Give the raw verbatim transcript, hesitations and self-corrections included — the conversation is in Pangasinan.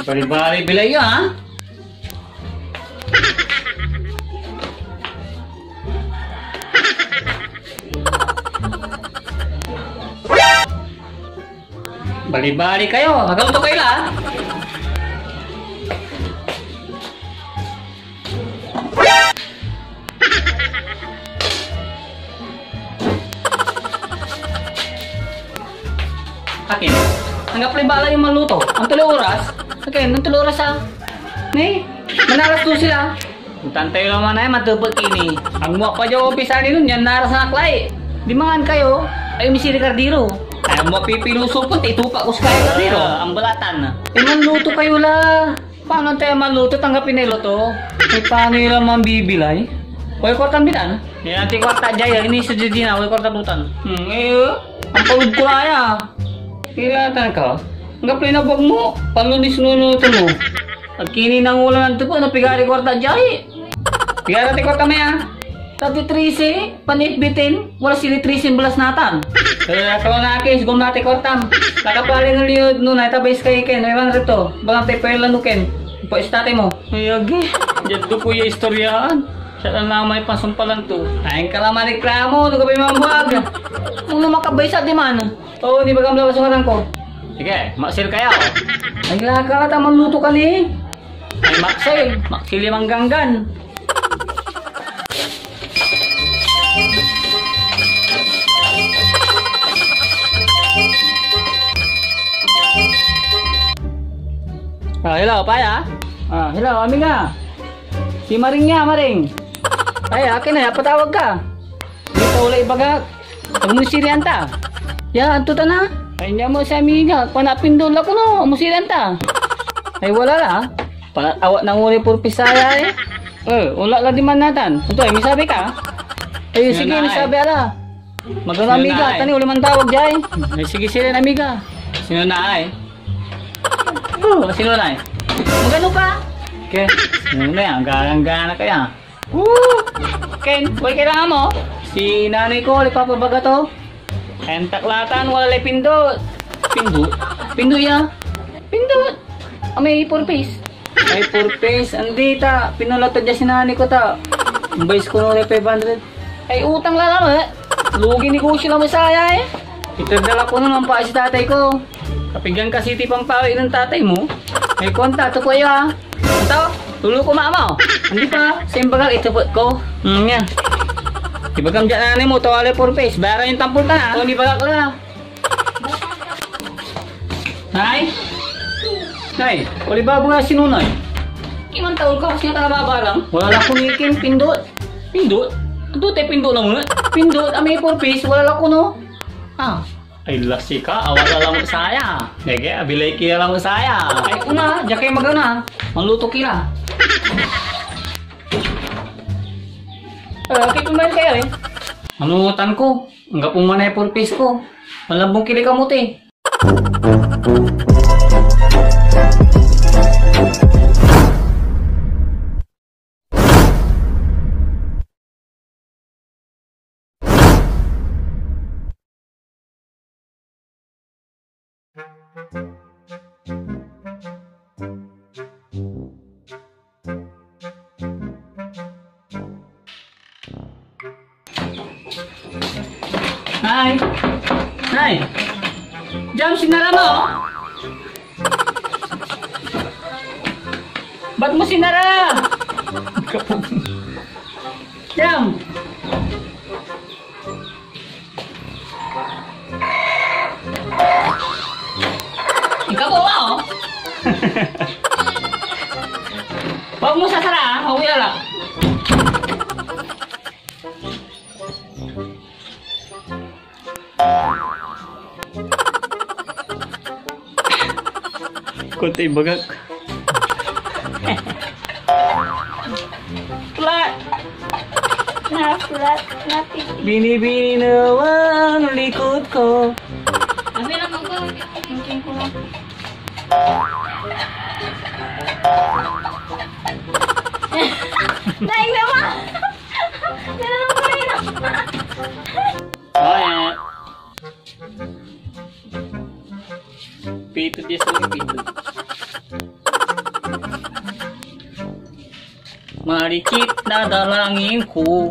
Balibali bilay ya, ha? Balibali kayo, hagam to kayo la. Akin, anggap lay bala yung maluto. Anto lay oras? Akin, anto lay oras, ah? Ni, manalas to sila. Tantay laman ay matepet ini. Agmo ak pa diay opisan ni nun, yan narasan ak lay. Di mangan kayo, ay misiri kardiro. Ay, agmo pipilusupot, itupak ko sa kardiro. Ah, ang balatan. Eh, manluto kayo la. Paano tayo manluto? Tanggapin na luto. Eh, paano yun lang mambibilay? Way kwartan bitan? Yan, anti kwarta diay, ini sa Jejina, way kwarta lutan. Hmm, eh, ang palud ko la ya. Kailangan ka. Anggap na buag mo, palunis mo, luto mo. Agki ni nangulan to po, napigari kwarta diay. Pigara ti kwarta mo ya. Tati trisi, panit bitin, wala sili trisi balas natan. Eh, ako na akis, gum nati kwartam. Nakapali ng liod no, na itabay skay ken, ewan reto. Balang tay pwela no ken. Po, istate mo. Ay, agi. Diyan to po yung istoryaan. Siya lang namay pansumpalan to. Ay, ang kalaman reklamo, no kapay mambuag. Kung no makabay sa diman. Oo, di ba gamla sa ko? Sige, maksil kayo. Ay, laka ka, tamang luto ka ni. Ay, maksil. Maksil yung mangganggan. Ah, hello, Paya? Ah, hello, amiga. Si Maring ya, Maring. Ay, akin na, napatawag ka. Dito, wala ibagak. Amusirian ta. Ya, anto ta na? Ay, niya mo si amiga. Panapindol ako, no? Amusirian ta. Ay, wala la. Panat awat na nguri pur pisaya, eh. Eh, wala la diman natan. Ito, ay, misabi ka? Ay, sige, misabi, ala. Magano, amiga? Tani, wala man tawag, jay. Ay, sige, sige, amiga. Sino na, ay? Oh, sino na, ay? Magano pa? Okay. Sino na, yan? Ang gana kaya. Woo! Ken, way kailangan mo? Si nanay ko, wala ipapabaga to. Entaklatan, wala lay pindot. Pindot? Pindot ya? Pindot. Ah, may four piece. May four piece. Andi ta, pinunot ta dyan si nanay ko ta. Bayis ko nung five hundred. Ay, utang la lamet. Lugi negosyo lamet saya, eh. Iterdal ako nun, ampa si tatay ko. Kapigan kasi ti pampawi ng tatay mo? May konta, to ko iyo, ah. Ito, tulo ko mama, oh. Hindi pa, sa imbagal, itupot ko. Hmm, yan. Ibagam dyan, anay mo, tawala four piece. Bayaran yung tampol ka na. Kung ibagak la. Nay? Nay, wala ibabaga si Nunay. Iman taon ka, kasi nga ka nababalang. Wala la ko ni Kim, pindot. Pindot? Ito tayo pindot lang, eh. Pindot, ah, may four piece, wala la ko, no? Ah. Ay, lasi ka, awat la lamet saya. Nege, abilay ki ya lamet saya. Ay, una, diyan kayo magana. Manluto ki la. Eh, okay, kumain kayo, eh. Ano tan ko? Anggapo man ay four piece ko. Malambong kili kamote. Nay! Nay! Jam, sinara mo! Ba't mo sinara? Jam! Ikaw ba, oh? Huwag mo sasara, ha? Huwag mo ilalak. Konti bagak. Flat. Na flat na pipi. Binibini na ang likod ko. Sabi lang ako. Tingin ko lang. Dahil naman. Ganun ko rin. Ay. Pito dies ang pito. Marikit na dalangin ko.